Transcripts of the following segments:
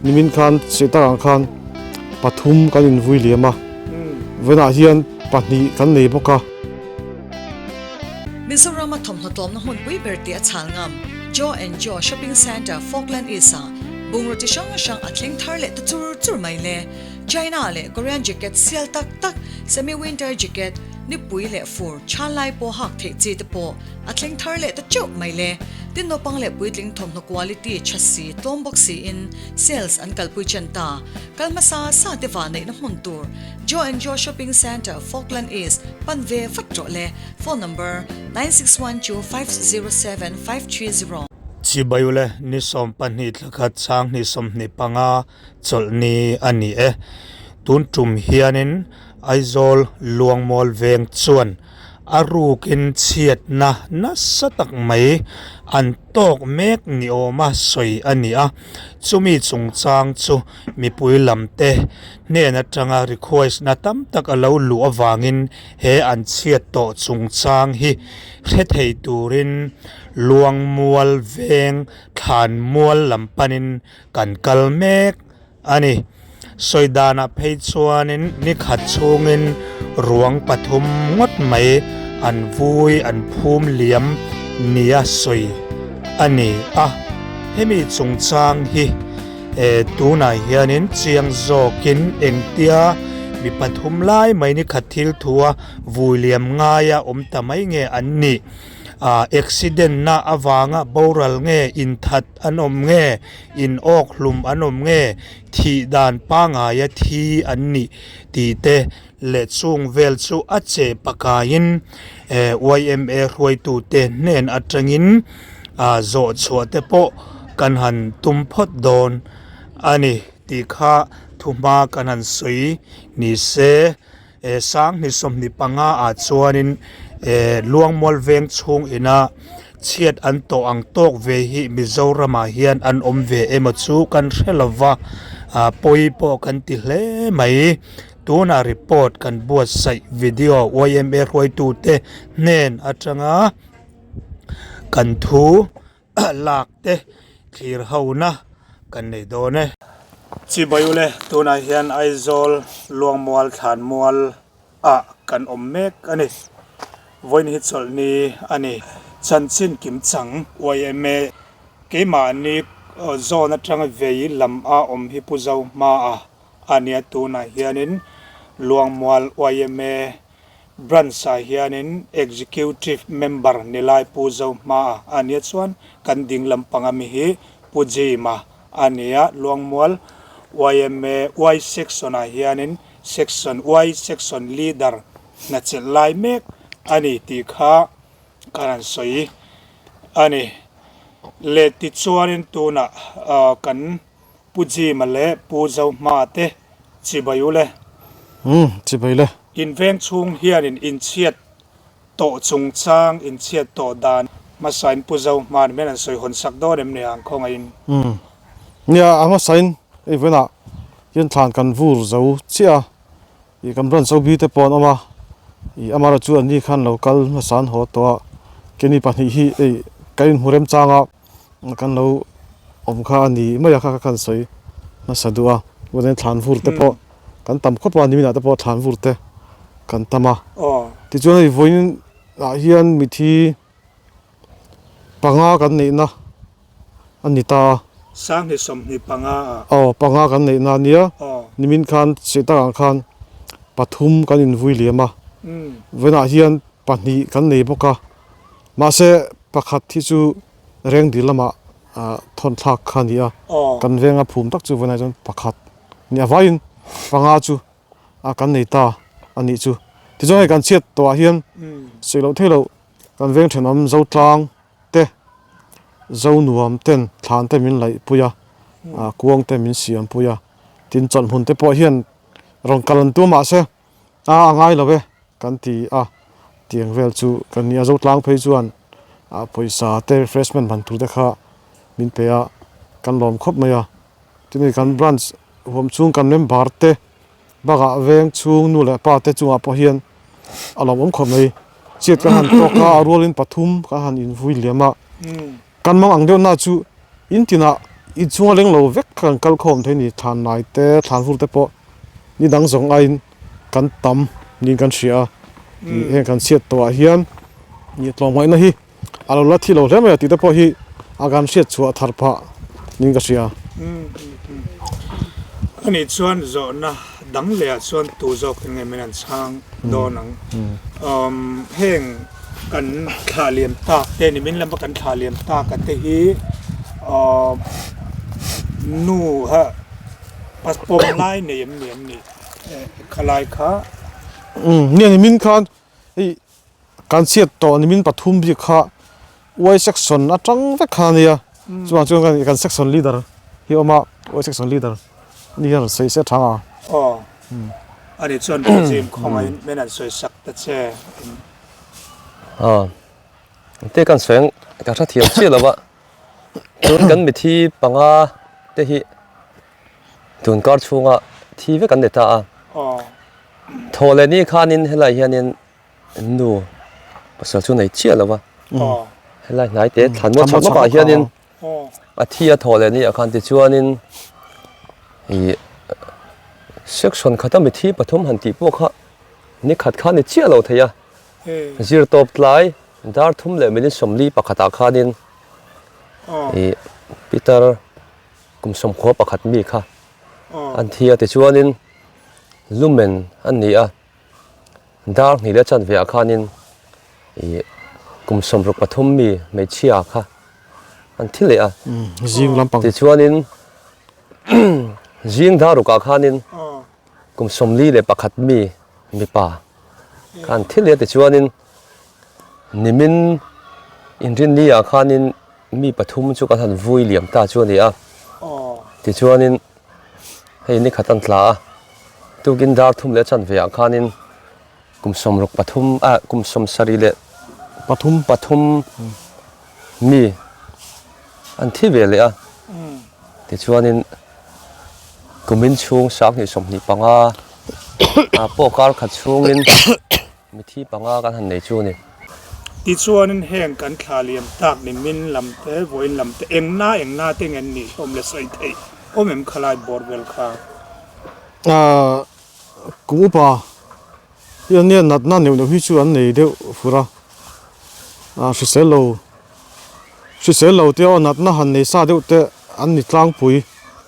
Nimin khan Sehtarang khan pathum kan invui liam a, vawiinah hian pahnih kan nei bawk a. Mizorama thawmhnaw tlawmna hmunpui ber tih a chhal ngam Joe and Joe Shopping Centre Falkland East-ah bungraw chi hrang hrang a thleng thar leh ta chur chur mai le. China leh Korean jacket sial tak tak, semi-winter jacket, nipui leh fur chhan lai pawh hak theih chi te pawh a thleng thar leh ta teuh mai le. Tin naupang leh puitling thawmhnaw quality tha si tlawm bawk siin sales an kalpui chen ta. Kal hmasa sa te vah neihna hmun tur Joe and Joe Shopping Centre, Falkland East pan ve vat rawh le. Phone number, 9612507530. Chibayule ni 12 thla khat sang hnih 25 chawlhni a ni e. Tun tum hianin Aizawl Luangmual veng chuan a rukin chhiatna nasa tak mai an tawk mek ni awma sawi a ni a. Chumi chungchang chu mipui lamte hnen atanga request na tam tak a lo luh avangin he an chhiat tawh chungchang hi hre thei turin Luangmual veng thlanmual lam panin kan kal mek a ni. Sawi danah phei chuanin ni khat chhungin ruang pathum ngawt mai an vui an phum liam nia sawi a ni a. Hemi chungchang hi tunah hianin chiang zawkin engtia mi pathum lai mai ni khat thil thua vui liam ngaia awm ta mai nge an nih? Accident na avanga boral nge inthat an awm nge? In awk hlum an awm nge? Thih dan pangaia thi an nih tih te leh chung vel chu a che pakaiin yma hruaitute hnen atangin zawh chhuah te pawh kan han tum phawt dawn a ni tih kha thuhma kan han sawi ni se. Sanghnih 25 ah chuanin Luangmual veng chhung ina chhiat an tawh ang tawk ve hi Mizoramah hian an awm ve emaw chu kan hre lo va, pawi pawh kan ti hle mai. Tunah report kan buatsaih video yma hruaitute hnen atanga kan thu lak te thlir ho na kan nei dawn e. Chibai ule tunah hian Aizawl Luangmual Thlanmual ah kan awm mek a ni. Vawiin hi chawlhni a ni. Chanchin kim chang yma keimahni zawn atanga vei lam a awm hi Pu Zohma a a nia tunah hianin Luangmual yma Branch ah hianin Executive Member ni lai Pu Zohma a nia chuan kan ding lampang ami hi Pu Jima a nia Luangmual yma Y Section ah hianin Section Y Section Leader hna chelh lai mek a ni tih kha kan han sawi a ni. Leh tichuanin tunah kan Pu Jima leh Pu Zohma te chibai u le. Umm, chibai le. In veng chhung hianin inchhiat tawh chungchang, inchhiat tawh dan hmasain Pu Zohma nen hian an sawi hawn sak dawn em ni ang khawngaihin? Umm, nia a hmasain hei vawiinah hian thlan kan vur zo chiah a, ih kan branch OB te pawh an awm a, ih amaherawh chu anni khan lo kal hmasa an haw tawh a, keini pahnih hi hei kan inhmu remchang a. Kan lo awm kha a ni mai a kha kan sawi nasa duh a chuan thlan vur te pawh kan tam khawp a niminah te pawh thlan vur te kan tam a tichuan hei vawiin ah hian mithi panga kan neihna a ni ta a. Sanghnih 25 ah. Aw panga kan neihna a nia nimin khan sehtak ah khan pathum kan invui liam a vawiinah hian pahnih kan nei bawk a mahse Pakhat hi chu Rengdil lamah thawn thlak kha a ni a, kan venga phum tak chu vawiinah chuan pakhat a ni a, vaiin panga chu kan nei ta a nih chu. Tichuan hei kan chhiat tawhah hian sawi loh theih loh kan veng thenawm Zotlang te, Zonuam ten thlan te min laih pui a, kuang te min siam pui a, tin chawlhhmun te pawh hian rawn kal an tum mahse A a ngai lo e kan ti a, tiang vel chu kan ni a, Zotlang phei chuan a pawisa te refreshment hman tur te kha min pe a, kan lawm khawp mai a, tin kan branch huam chhung kan member te bakah veng chhung nu leh pa te chungah pawh hian a lawmawm khawp mai, chiat kan han tawk a, a rualin pathum kan han invui liam a, kan mang ang deuh na chu in tinah Inchhunga leng lo vek kha kan kal khawm thei a ni. Thlan lai te, thlan vur te pawh ni dang zawng aiin kan tam niin kan hria a. Heng kan chhiat tawhah hian tlawmngaihna hi a lo la thi lo hle mai a tih te pawh hi a kan hriat chhuah thar phah niin ka hria. Ani chuan zawhna dang leh ah chuan tu zawk eng nge min an chhang dawn ang. Heng kan thlah liam tak te ni min lama kan thlah liam tak a te hi nu ha pawm lai nei em ni an nih khalai kha. Nia ni min khan hei Kan chhiat tawh nimin pathum bik kha Y section atang vek kha a nia, chuvang chuan kan section leader hi a awm a, Y section leader ni hian rawn sawi se tha a. Aw, ani chuan Brazil khawngaihin min han sawi sak ta che. Aw, engte kan sawi ang ka hre thiam chiah lo a, tun kan mithi panga te hi tun kar chhunga thi vek an ni ta a, thaw leh ni khanin helai hianin Nu pasal chu nei chiah lo va, helai hnai te thlan mual chhak lawkah hianin a thi a thawh leh nia khan tichuanin ih section khata mithi pathum han tih pawh kha ni khat kha ni chiah lo thei a, zir tawp tlai dar thum leh minute sawmli pakhatah khanin ih Peter kum sawmkhua pakhat mi kha an thi a tichuanin lumen an ni a. Dar hnih leh chanve ah khanin ih kum sawmruk pathum mi hmeichhia kha an thi leh a. Zing lampang. Tichuanin zing dar ruk ah khanin kum sawmli leh pakhat mi mipa kha an thi leh a. Tichuanin nimin inrinni ah khanin mi pathum chu kan han vui liam ta chu a ni a. Tichuanin Hei ni khat an tla a, tukin dar thum leh chanve ah khanin kum sawmruk pathum ah kum sawm sarih leh pathum pathum mi an thi ve leh a, tichuanin kumin chhung sanghnih 25 ah pawh kar khat chhungin Mithi panga kan han nei chu a ni. Tichuanin heng kan thla liam tak ni min lam te, vawiin lam te, eng na eng na te nge an nih hlawm le sawi theih awm em khalai bawr vel kha? Aaa kum upa hi an nia natna neuh neuh hi chu an nei deuh fur a, aa hrisel lo hrisel lo te aw natna han nei sa deuh te an ni tlangpui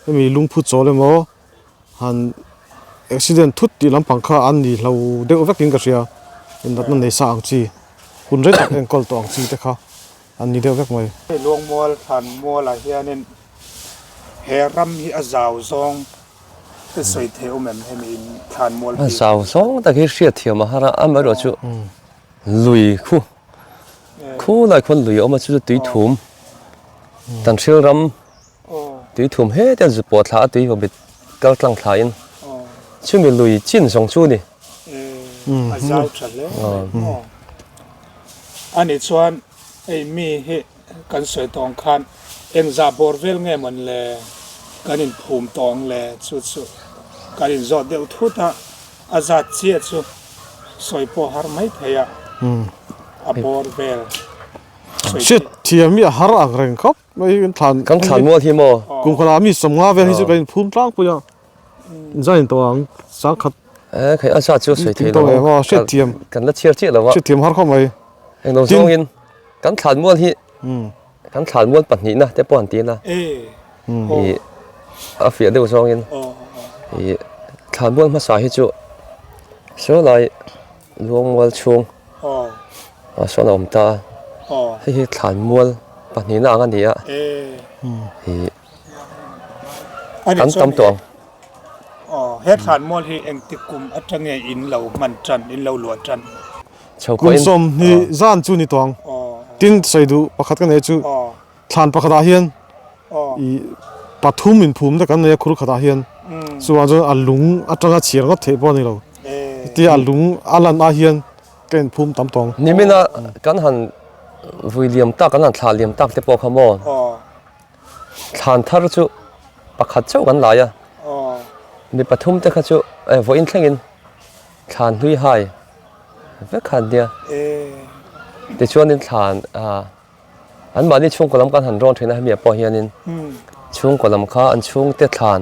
hemi lungphu chawl emaw Han accident thut tih lampang kha an ni hlo deuh vekin ka hria, natna nei sa ang chi, hun rei tak enkawl tawh ang chi te kha an ni deuh vek mai. Hei Luangmual Thlanmualah hianin he ram hi a zau zawng te sawi thei awm em hemi in Thlanmual A zau zawng tak hi hriat thiam a har a, amaherawh chu lui khu khu lai khuan lui a awm a chu chu tui thum Tanhril ram Tui thum het a zu pawh thla a tui vawmit kal tlang thla in chumi lui chin zawng chu ni. A zau tha hle mai. Ani chuan hei mi hi kan sawi tawng khan engzah bawr vel nge mawn le kan in phum tawng le chu chu kan in zawt deuh thut a, a zat chiah chu sawi pawh har mai thei a, a bawr vel sawi theih. Hriatthiam hi a har ang reng khawp. Mai kan thlan Kan thlan mual hi maw? Kum khatah mi sawmnga vel hi chu kan inphum tlangpui a, inzai in tawh ang sangkhat. E khai a zat chu sawi thei lo ang. Hriatthiam kan la chhiar chiah lo a. Hriatthiam har khawp mai. Englo zawngin kan thlan mual hi kan thlan mual pahnihna te pawh an ti na. I a fiah deuh zawngin i thlan mual hmasa hi chu saw lai Luangmual chhung ah sawn a awm ta a, hei hi thlanmual pahnihna ang a ni a, ih kan tam tawh ang. He thlanmual hi engtik kum atang nge in lo hman tan, in lo luah tan? Kum sawmhnih zan chu ni tawh ang, tin sawi duh pakhat ka nei chu Thlan pakhatah hian ih pathum inphum te kan nei a khur khatah hian chuvang chuan a lung atanga chhiar ngawt theih pawh a ni lo hetia a lung a lan ah hian ka inphum tam tawng. Nimina kan han vui liam tak kan han thlah liam tak te pawh kha maw thlan thar chu pakhat chauh kan lai a mi pathum te kha chu vawiin thlengin thlan hlui hai vek kha an nia tichuanin thlan ah. An mahni chhungkaw lam kan han rawn thin a hemi ah pawh hianin Chhungkaw lam kha an chhungte thlan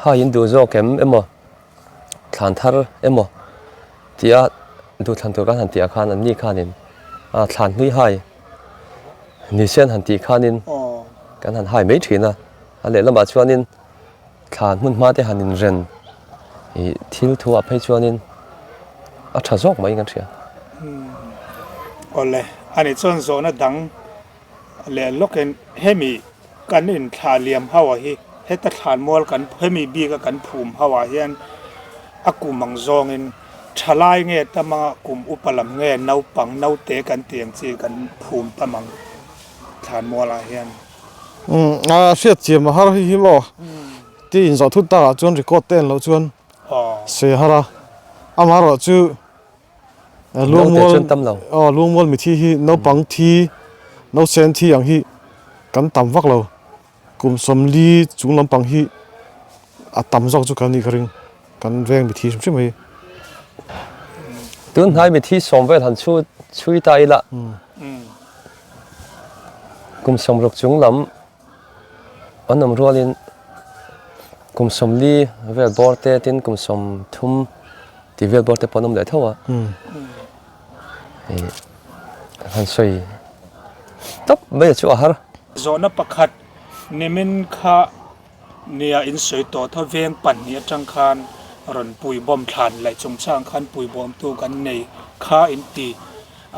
hai in duh zawk em emaw thlan thar emaw tia duhthlan tur kan han tih ah khan an ni khanin a thlan hlui hai ni se an han tih khanin kan han hai mai thin a, a lehlamah chuanin thlan hmun hma te han inren ih thil thu ah phei chuanin a tha zawk mai kan hria. Awle, ani chuan zawhna dang Leh lawkin hemi kan inthlah liam ho ah hi heta thlanmual kan hemi bika kan phum ho ah hian a kum ang zawngin thalai nge tam anga kum upa lam nge naupang naute kan tih ang chi kan phum tam ang thlanmual ah hian. Umm a hriat chiam a har hi hi maw ti inzawh thut takah chuan record te en loh chuan sawi a har a amaherawhchu Luangmual aw Luangmual mithi hi naupang thi nausen thi ang hi kan tam vak lo kum 40 chung lampang hi a tam zawk chu kan nih ka ring kan veng mithi hrim hrim hi. Tun hnai mithi sawm vel han chhu chhui ta ila kum 60 chung lam An awm rualin kum 40 vel bawr te tin kum 30 tih vel bawr te pawh an awm leh tho a. Han sawi tawp mai a chu a har. Zawhna pakhat nimin kha nia in sawi tawh tho veng pahnih atang khan rawn pui bawm thlan laih chungchang khan pui bawmtu kan nei kha in ti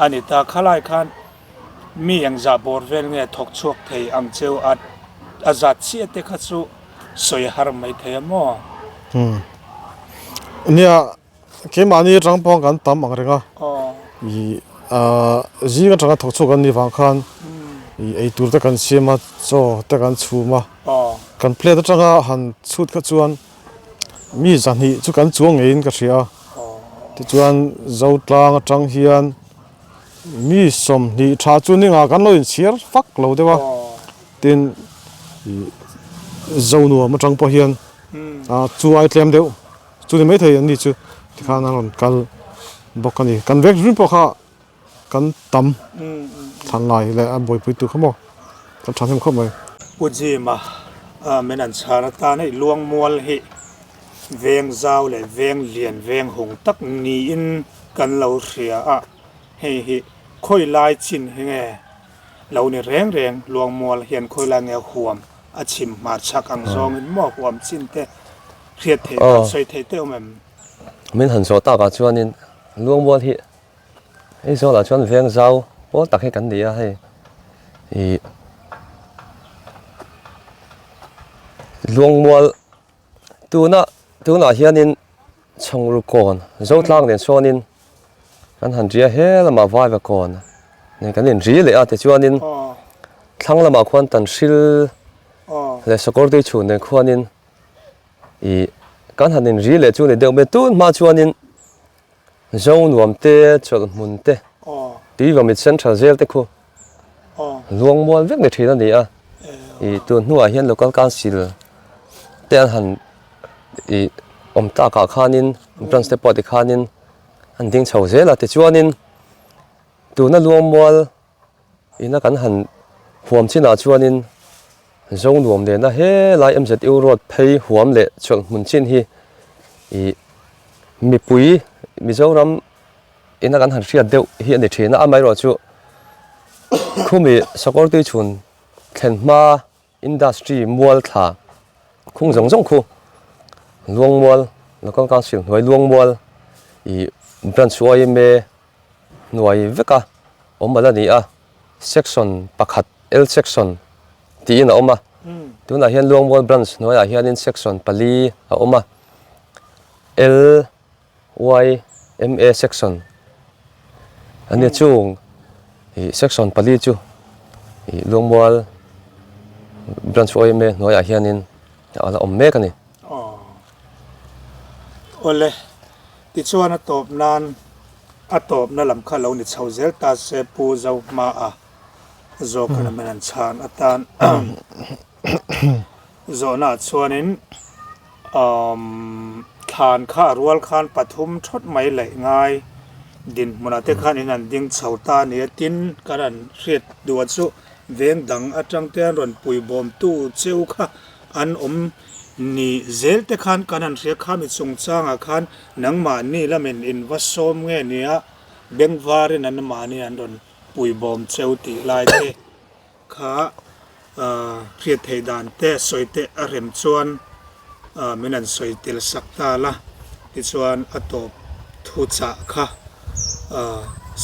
a ni ta. Khalai khan Mi engzah bawr vel nge thawk chhuak thei ang cheu a, a zat chiah te kha chu sawi har mai thei a maw? Umm. Nia, keimahni atang pawh kan tam ang reng a, i zing atanga thawk chhuak an nih vang khan i eitur te kan siam a, chaw te kan chhum a, kan plate atanga han chhut kha chuan mi 200 chu kan chuang ngeiin ka hria a, tichuan Zotlang atang hian Mi 20 tha chu ninga kan lo inchhiar fak lo deuh a, tin zo nuam atang pawh hian chu ai tlem deuh chu ni maithei an ni chu tikhan a rawn kal bawk a ni. Kan vek rin pawh kha kan tam thlan lai leh a buaipui tur kha maw kan tha hnem khawp mai. Pu Jima min an chhan atan hei Luangmual hi veng zau leh veng lian veng hung tak niin Kan lo hria a, hei hi khawi lai chin hi nge lo ni reng reng Luangmual hian khawi lai nge huam a chhim hmar chhak ang zawngin maw huam chin te hriat theih dan sawi theih te awm em? Min han zawh takah chuanin Luangmual hi Aizawlah chuan veng zau pawl tak hi kan ni a hei ih Luangmual tuna tunah hianin Chhawngru kawn Zotlang nen sawn kan han ri a he lamah Vaiva kawn nen kan inri leh a tichuanin thlang lamah khuan Tanhril leh Sakawrtui chhun nen khuanin ih kan han inri leh chu ni deuh mai tun hma chuanin Zo nuam te chawlh hmun te Tuivamit Central zel te khu luang mual vek ni thin a ni a ih tun hnuah hian Local Council te an han ih awm takah khanin branch te pawh tikhanin an ding chho zel a tichuanin tuna luang mual Ina kan han huam chinah chuanin Zo nuam nena helai MZU road phei huam leh chawlh hmun chin hi ih mipui Mizoram ina kan han hriat deuh hi a ni thin a, amaherawhchu khumi Sakawrtui chhun thlen hma Industry mual thla khung zawng zawng khu Luangmual Local Council hnuai Luangmual ih Branch yma hnuai veka awm ala ni a, Section pakhat L Section tiin a awm a, tunah hian Luangmual Branch hnuaiah hianin Section pali a awm a, L YMA section a nia chung ih section pali chu ih Luangmual branch YMA hnuaiah hianin a la awm mek a ni. Aw awle tichuan a tawp nan a tawpna lam kha lo ni chho zel ta se Pu Zohmaa zawk khan a men an chhan atan. Zawhnaah chuanin umm thlan kha a rual khan pathum thawt mai laih ngai dinhmunah te khan in an ding chho ta a ni a, tin kan han hriat duh a chu Veng dang atang te an rawn puibawmtu cheu kha an awm ni zel te khan kan han hria kha mi chungchangah khan nangmahni lamin in va sawm nge nia bengvarin an mahni an rawn puibawm cheu tih lai te kha hriat theih dan te sawi te a rem chuan min han sawi tel sak ta la tichuan a tawp thu chah kha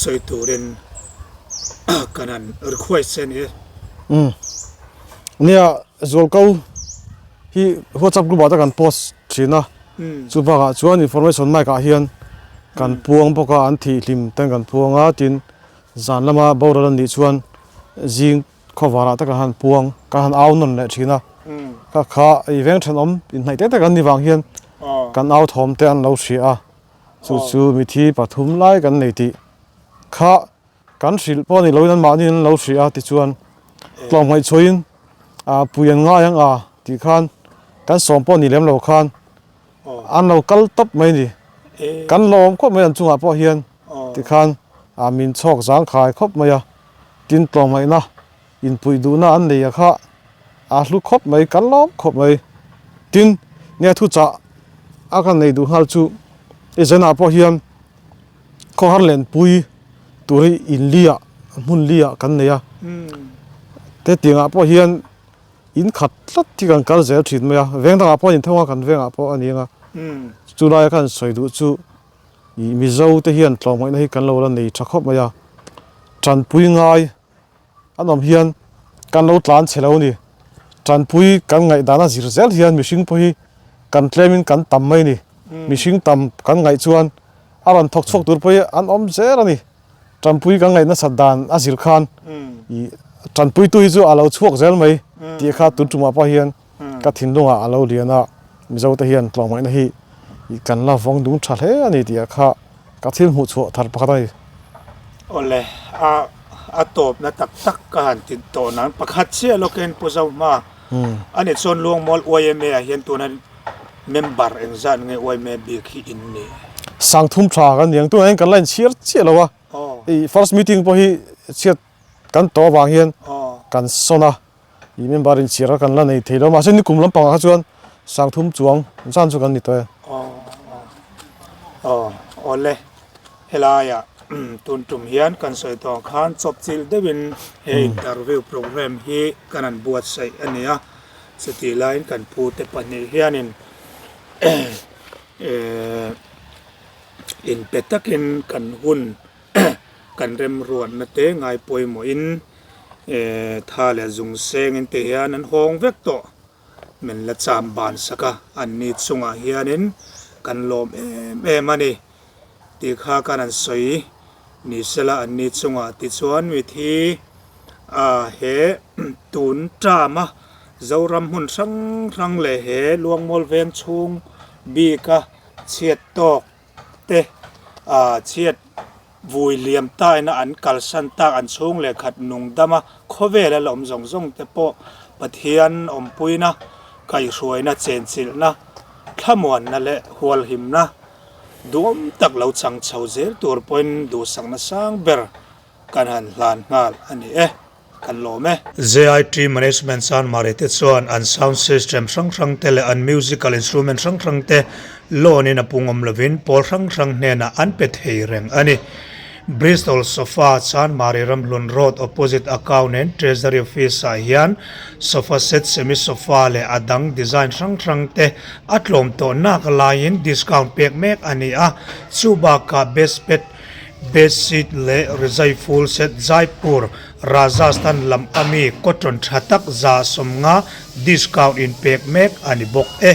sawi turin kan han request che a ni e. Umm nia zualko hi whatsapp group ah te kan post thin a chu bakah chuan information mic ah hian kan puang bawk a an thih hlim ten kan puang a tin Zan lama boral an nih chuan zing khawvarah te kan han puang, kan han au nawn leh thin a. Kha kha i veng thenawm inhnaih tek tek an ni vang hian kan au thawm te an lo hria a. Chu chu mithi pathum lai kan nei tih kha kan hrilh pawh a ni loin anmahni an lo hria a tichuan tlawmngaih chhuahin pui an ngai ang a tih khan kan sawm pawh a ni lem lo khan An lo kal tawp mai a ni. Kan lawm khawp mai an chungah pawh hian tikhan min chhawk zangkhai khawp mai a. Tin tlawmngaihna inpuih duhna an nei a kha a hlu khawp mai, kan lawm khawp mai. Tin, nia thuchah a kan nei duh nghal chu i zenah pawh hian khawhar lenpui tur hi in liah hmun liah kan nei a. Hetiangah pawh hian In khat tlat hi kan kal zel thin mai a, veng dangah pawh a ni tho ang a, kan vengah pawh a ni ang a. Chu laia khan sawi duh chu ih Mizo te hian tlawmngaihna hi kan lo la nei tha khawp mai a, tanpui ngai an awm hian kan lo tlan chhe lo a ni. Tanpui kan ngaihdan a zir zel hian mihring pawh hi kan tlemin kan tam mai a ni. Mihring tam kan ngaih chuan a rawn thawk chhuak tur pawh hi an awm zel a ni. Tanpui kan ngaih nasat dan a zir khan ih tanpuitu hi chu a lo chhuak zel mai tih kha tun tumah pawh hian ka thinlungah a lo lian a, Mizo te hian tlawmngaihna hi ih kan la vawng dung tha hle a ni tih kha ka thil hmuh chhuah thar pakhat a ni. Awle, a a tawpna tak tak ka han ti tawh nang pakhat chiah lawkin Pu Zohma a ni chuan Luangmual yma ah hian tuna Member engzat nge yma bik hi in nih? Sangthum tha kan ni ang tunah hian kan la inchhiar chiah lo a, i first meeting pawh hi chhiat kan tawh avang hian kan sawn a, i member inchhiar kha kan la nei thei lo mahse nikum lampangah kha chuan sangthum chuang zan chu kan ni tawh e. Aw awle helaiah tun tum hian kan sawi tawh ang khan chawpchilh deuhin he interview programme hi kan han buatsaih a ni a. Chutih laiin kan pute pahnih hianin inpe takin kan hun kan remruatna te ngai pawimawhin tha leh zung sengin te hian an hawng vek tawh. Min la cham ban sak a, anni chungah hianin kan lawm em em a ni tih kha kan han sawi ni sela anni chungah tichuan mithi a he tun term a Zoram hmun hrang hrang leh he Luangmual veng chhung bika chhiat tawk te ah chhiat vui liam taina an kalsan tak an chhung leh khat nung dama khawvel a la awm zawng zawng te pawh Pathian awmpuina kaihhruaina chenchilhna thlamuanna leh hualhimna duhawm tak lo chang chho zel tur pawhin duhsakna sang ber kan han hlan nghal a ni e, kan lawm e. JIT Management Chanmari te chuan an sound system hrang hrang te leh an musical instrument hrang hrang te loan in a pung awm lovin pawl hrang hrang hnenah an pe thei reng a ni. Bristol Sofa Chanmari Ramhlun Road opposite Account and Treasury Office ah hian sofa set, semi sofa leh a dang design hrang hrang te a tlawm tawh nak laiin discount pek mek a ni a, chubakah best pet Bedsheet leh rizai full set Jaipur, Rajasthan lam ami cotton tha tak 150 discount in pek mek a ni bawk e.